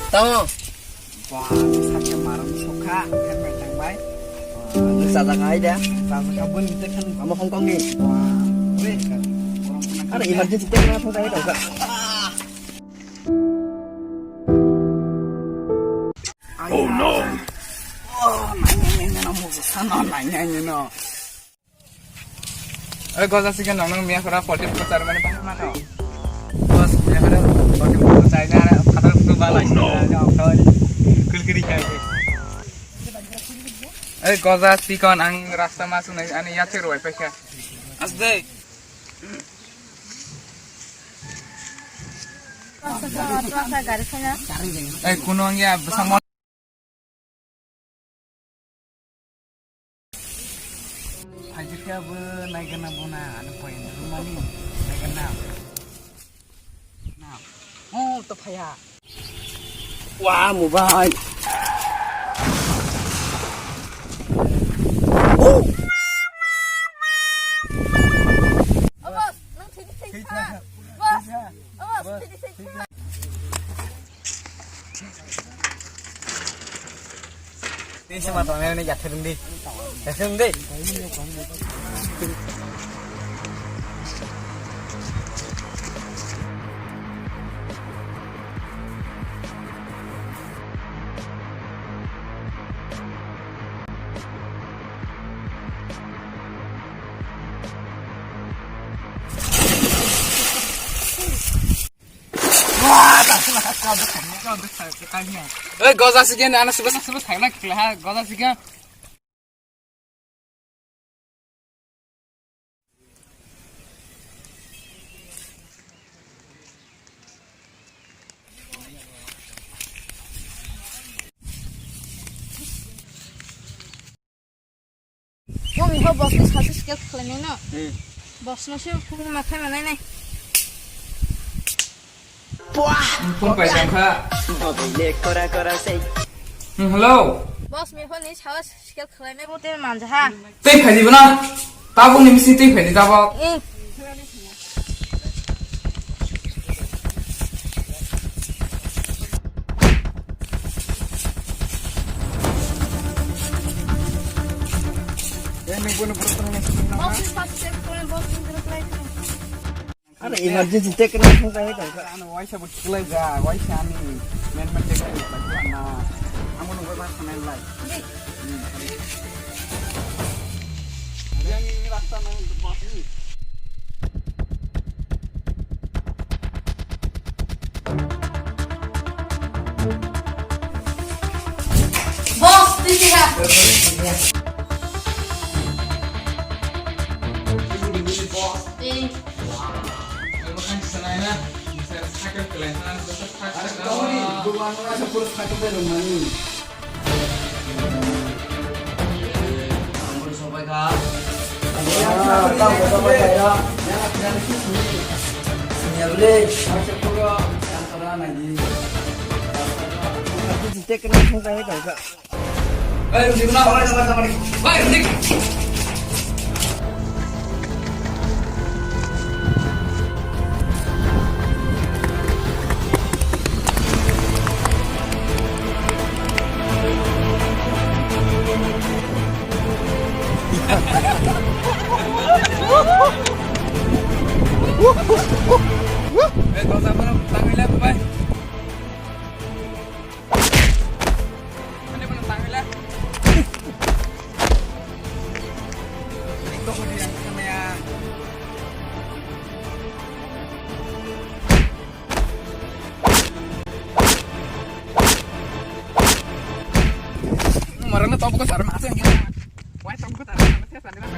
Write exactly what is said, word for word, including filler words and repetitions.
Tamo. Wah, sakya marang sokha, kan maitang bai. Wah, sajak ai da. Sajak abun te kan. Amo Hong Kong ni. Wah, weh. Ada emergency te kan phone kai tau ka. Oh no. Oh, nai nai nai nai no mo sana nai nai nai no. Oi, goja sikhe nong nong miya khora forty four char mani bahai mano. Bos, miya khora forty four chai na, ara phatar phutu ba lai. Oh, no. Kulkiri khai. Oi, goja sikon ang rasta masu nai, ani yache roi paikha. Asde. Oi, kuno ang ya, besang mo- Phaikhe khe abo naigana bona, ano point rwmani naigana. Na. Oh, to phaya. Wah, mobile. Oh. Boss, nang thidi thidi kha. Boss, boss, thidi thidi kha. Ini sama tuh, ini jatuh di. Jatuh di. Oi, goja sikhe, ano suba suba thangna khela ha, goja sikhe. Mami ho boss ni sasu scale khlainai no. Hmm. Boss no se phung ma khai manai nai. Phung pai tong kha. Hmm, hello. Boss mi ho ni sawa scale khlainai bo te manja ha. Tei phai di bana. Tabuk ni misi tei phai di tabuk. Hmm. Ano emergency te kena phone kai tong kha. Ano waisa bo khilai ja, waisa ani men men te kai na. Amo no ba khanai lai. Boss, thank you. Thank you. Marano topo ko sarma asa ngira. Wai topo ko sarma asa ngira.